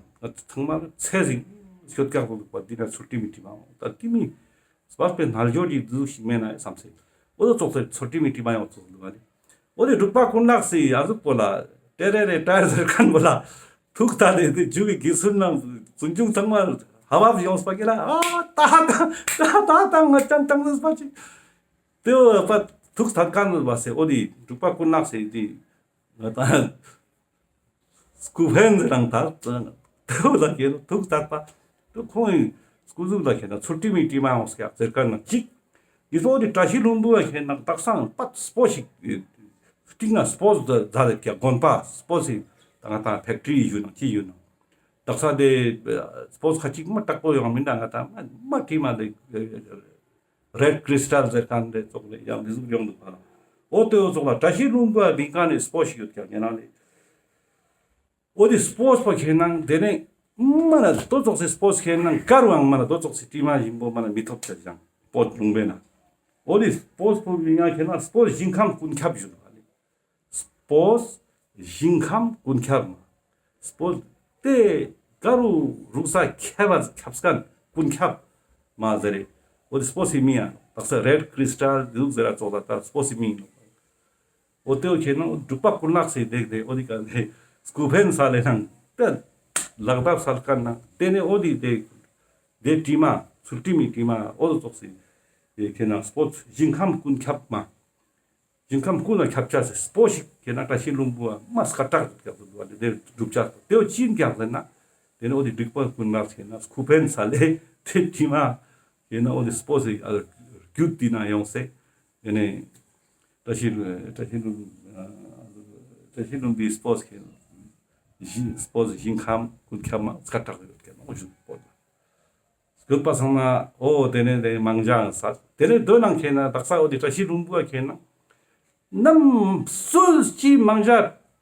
ཚང་མ་ཚེ་ཟིང་སྐྱོད་ཀྱག་པོ་འདུག་པ་འདི་ན་ཚུལ་ཁྲིམས་མི་དྲི་མ་ད་དེ་མི་སྤར་པའི་རྣལ་འབྱོར་གྱི་འདུ་ཤིག་མེད་ན་བསམ་སེ་འོ་དོ་ཙོགས་སེ་ཚུལ་ཁྲིམས་མི་དྲི་མ་ཡོང་ཙོགས་འདུག་པ་ནི། འོ་དེ་འབྲུག་པ་ཀུན་ལེགས་སི་ཨ་ཟུག་པོ་ལ་ཏེ་རེ་རེ་ཏྲ་ཟེར་མཁན་པོ་ལ་ཐུགས་ཐད་དེ་དེ་འཇུག་གི་དགེ་ཚུལ་རྣམས་བཙུན་ཆུང་ཚང་མ་ཧ་བབ་ཡོངས་པ་ཀྱི་ལ་ཨ་ད་ད་ད་ད་ང་ཅང་ཏང་ཟེར་པ་ཅིག་དེ་བོ་པ་ཐུགས་ཐད་མཁན་པོ་སེ་འོ་དེ་འབྲུག་པ་ཀུན་ལེགས་སི་དེ་ང་ད་སྐུ་ཕན་ཟེར་རང་ད་དེ་བོ་ལ་ཁེ་ན་ཐུགས་ཐད་པ་དེ་ཁོང་གི་སྐུ་གཟུགས་ལ་ཁེ་ན་ཚུལ་ཁྲིམས་མི་དྲི་མ་ཡོངས་ཀྱག་ཟེར་མཁན་ན་གཅིག་འདི་ཚོ་འདི་བཀྲ་ཤིས་ལྷུན་པོ་ཡ་ཁེ་ན་དག་སང་པད་སྤོ་ཞིག་གཅིག་ན་སྤོ་ཟ་ལེ་ཀྱ་དགོན་པ་སྤོ་ཞིག་ད་ང་ཏང་ཕེག་ཊི་རི་ཡུ་ནང་ཅི་ཡུ་ནང་དག་ས་དེ་སྤོ་ཁ་ཅིག་མ་དྲག་པོ་ཡོང་མིན་ད་ང་ཏང་མ་མ་དྲི་མ་དེ་རེད་ཀྲིས་ཊལ་ཟེར་མཁན་དེ་ཙོགས་ལེ་ཡང་འདི་ཟུག་ཡོང་འདུག་པ་ལ་འོ་དེ་འོ་ཙོགས་ལ་བཀྲ་ཤིས་ལྷུན་པོ་ཡ་བིང་མཁན་ནི་སྤོ་ཞིག་ཡོད་ཀྱག་ཉེ་རང་ལེ། འོ་དེ་སྤོ་སྤོ་ཁེ་ན་དེ་ནས་ མ་ན་ཏོ་ཙོགས་སི་སྤོས་ཁེ་ན་ཀ་རུའང་མ་ན་ཏོ་ཙོགས་སི་དྲི་མ་ཞིམ་པོ་མ་ན་མི་ཐོབ་ཆ་ཅང་སྤོས་ལུང་པའི་ན། འོ་དེ་སྤོས་པོ་མི་ང་ཁེ་ན་སྤོས་ཞིང་ཁམས་ཀུན་ཁྱབ་ཞུ་བ་ལེ། སྤོས་ཞིང་ཁམས་ཀུན་ཁྱབ་མ། སྤོས་དེ་ཀ་རུ་རུག་ས་ཁྱབ་པ་ཁྱབ་སྐན་ཀུན་ཁྱབ་མ་ཟེར་རེ། འོ་དེ་སྤོས་སི་མིང་ཡང་དག་ས་རེད་ཀྲི་སི་ཊལ་དེ་ཟུག་ཟེར་ར་ཙོགས་ད་ད་སྤོས་སི་མིང་ཡིན་ནོག། འོ་དེ་འོ་ཁེ་ན་འབྲུག་པ་ཀུན་ལེགས་སི་དེ་དེ་འོ་དེ་ཀ་དེ་སྐུ་ཕན་ས་ལེ་ནང་དེ་ལག་དབ་སལ་ཀ་ན་དེ་ནེ་འོ་དེ་དེ་དེ་དྲི་མ་ཚུལ་ཁྲིམས་མི་དྲི་མ་འོ་དེ་ཙོགས་སི་དེ་ཁེ་ན་སྤོས་ཞིང་ཁམས་ཀུན་ཁྱབ་མ། ཞིང་ཁམས་ཀུན་ལ་ཁྱབ་ཆ་སི་སྤོས་ཤིག་ཁེ་ན་བཀྲ་ཤིས་ལྷུན་པོ་མ་སྐད་གྲགས་ཀྱང་དུ་འདུག་པ་དེ་སྒྲུབ་ཆ་དེ་འོ་ཅི་ཡིན་ཀྱང་ཟེར་ན་དེ་ནེ་འོ་དེ་འབྲུག་པ་ཀུན་ལེགས་ཁེ་ན་སྐུ་ཕན་ས་ལེ་དེ་དྲི་མ་ཁེ་ན་འོ་དེ་སྤོས་སི་རྒྱུད་དེ་ན་ཡོང་སེ། ཡེ་ནེ་བཀྲ་ཤིས་བཀྲ་ཤིས་ལྷུན་བཀྲ་ཤིས་ལྷུན་པོའི་སྤོས་ཁེ་ན་ཞིང་སྤོས་ཞིང་ཁམས་ཀུན་ཁྱབ་མ་སྐད་གྲགས་ཡོད་ཁེ་ན་འོ་ཞུ་སྤོས་ལ། སྐྱོད་པ་སང་ན་འོ་དེ་ནེ་དེ་མང་ཇ་ཡང་ཟ། དེ་ནེ་དོ་ནང་ཁེ་ན་དག་ས་འོ་དེ་བཀྲ་ཤིས་ལྷུན་པོ་ཁེ་ན་ནམ་སུ་ཅི་མང་ཇ་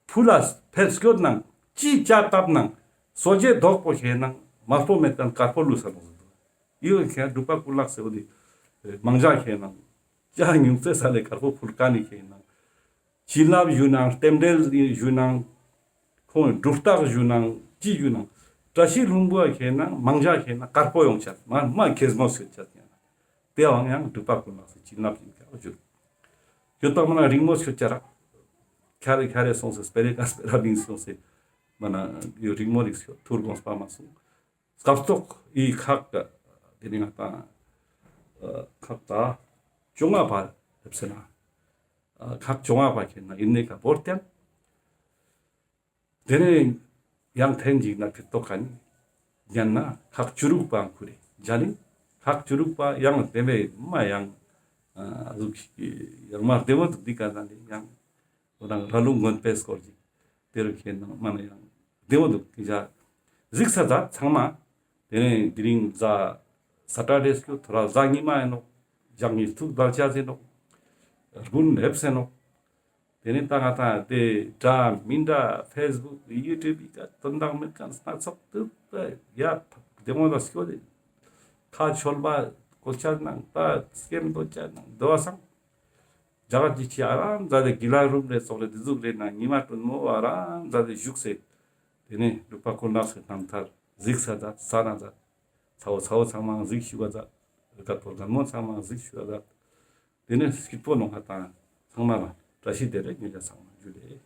ཕུལ་ལ་ཕེབས་སྐྱོད་ནང་ཅི་ཅ་བཏབ་ནང་སོ་ཇེ་དོག་པོ་ཁེ་ན་མ་སྤོ་མེད་ཁན་དཀར་པོ་ལུས་ས་ལོ་ཟེར་དོ། ཡོད་ཁེ་ན་འབྲུག་པ་ཀུན་ལེགས་སི་འོ་དེ་མང་ཇ་ཁེ་ན་ཅ་ཉུང་ཙེ་ས་ལེ་དཀར་པོ་ཕུལ་ཀ་ནི་ཁེ་ན། བྱིན་རླབས་ཞུ་ནང་རྟེན་འབྲེལ་ཞུ་ནང་ཁོང་སྒྲུབ་རྟགས་ཞུ་ནང་ཅི་ཞུ་ནང་བཀྲ་ཤིས་ལྷུན་པོ་ཁེ་ན་མང་ཇ་ཁེ་ན་དཀར་པོ་ཡོང་ཆ་མ་མ་གེ་མོ་སྐྱོད་ཆ་ཡང་དེའང་ཡང་འབྲུག་པ་ཀུན་ལེགས་སི་བྱིན་རླབས་ཡིན་ཀྱང་ཞུ། ཡོད་པ་མ་ན་རིང་མོ་སྐྱོད་ཆ་ར་ཁྱ་རེ་ཁྱ་རེ་སོང་སེ་སྤེ་རེ་ཀ་སྤེ་ར་མིན་སོང་སེ་མ་ན་ཡོད་རིང་མོ་རིག་སྐྱོད་ཐུར་དགོངས་པ་མ་སོང་། སྐབས་ཐོག་ཨི་ཁག་དེ་ནི་ང་ཏང་ཁག་ད་བཅོ་ལྔ་པ་ལེབས་སེ་ན་ཁག་བཅོ་ལྔ་པ་ཁེ་ན་ཨིན་ནེ་ཀ་བོར་ཏེ་དེ་ནེ་ཡང་ཐེན་ཅིག་ན་ཁེ་ཏོག་ཁན་ཡང་ན་ཁག་བཅུ་དྲུག་པའང་ཁུ་རེ་ཇ་ནི་ཁག་བཅུ་དྲུག་པ་ཡང་དེ་བས་མ་ཡང་ཨ་ཟུག་ཡང་མ་བདེ་མོ་འདུག་འདི་ཀ་ན་ནི་ཡང་འོ་དང་ར་ལུང་དགོན་པའི་སྐོར་ཅིག་དེ་རུ་ཁེ་ན་མ་ན་ཡང་བདེ་མོ་འདུག་ཡ་གཟིགས་ས་ད་ཚང་མ། དེ་ནེ་དེ་རིང་གཟའ་ས་ཊར་ཌེ་སྐྱོད་ཐོ་ར་གཟའ་ཉི་མ་ཡིན་ནོག། ཞག་གཉིས་ཐུག་བདལ་ཆ་ཟིན་ནོག། དགུན་ལེབས་སེ་ནོག། དེ་ནེ་ད་ང་ཏང་དེ་འདྲ་མི་འདྲ་ཕེས་བུག་ཡུ་ཊུབ་ཡི་ཀ་དོན་དག་མེད་ཁན་སྣ་ཚོགས་དུ་ཡ་བདེ་མོ་ལ་སྐྱོད་དེ་ཁ་ཆོལ་བ་གོ་ཆ་ནང་ད་སྐེམ་དོ་ཆ་ནང་དོ་བ་སང་། རྒྱ་གར་གྱི་ཆི་ཨ་རམ་ཛ་དེ་གི་ལ་རུམ་རེ་ཙོགས་རེ་དེ་ཟུག་རེ་ན་ཉི་མ་སྟོན་མོ་ཨ་རམ་ཛ་དེ་བཞུགས་སེ། དེ་ནེ་འབྲུག་པ་ཀུན་ལེགས་སི་རྣམ་ཐར་གཟིགས་ས་ད་ས་ན་ད་ཚ་བོ་ཚ་བོ་ཚང་མ་གཟིགས་ཞུ་བ་ད་རྒད་པོ་རྒད་མོ་ཚང་མ་གཟིགས་ཞུ་བ་ད། དེ་ནེ་སྐྱིད་པོ་ནོ་ང་ཏང་ཚང་མ་ལ་བཀྲ་ཤིས་བདེ་ལེགས་ཉེ་ཞ་ཚང་མ་ཇུ་ལེ།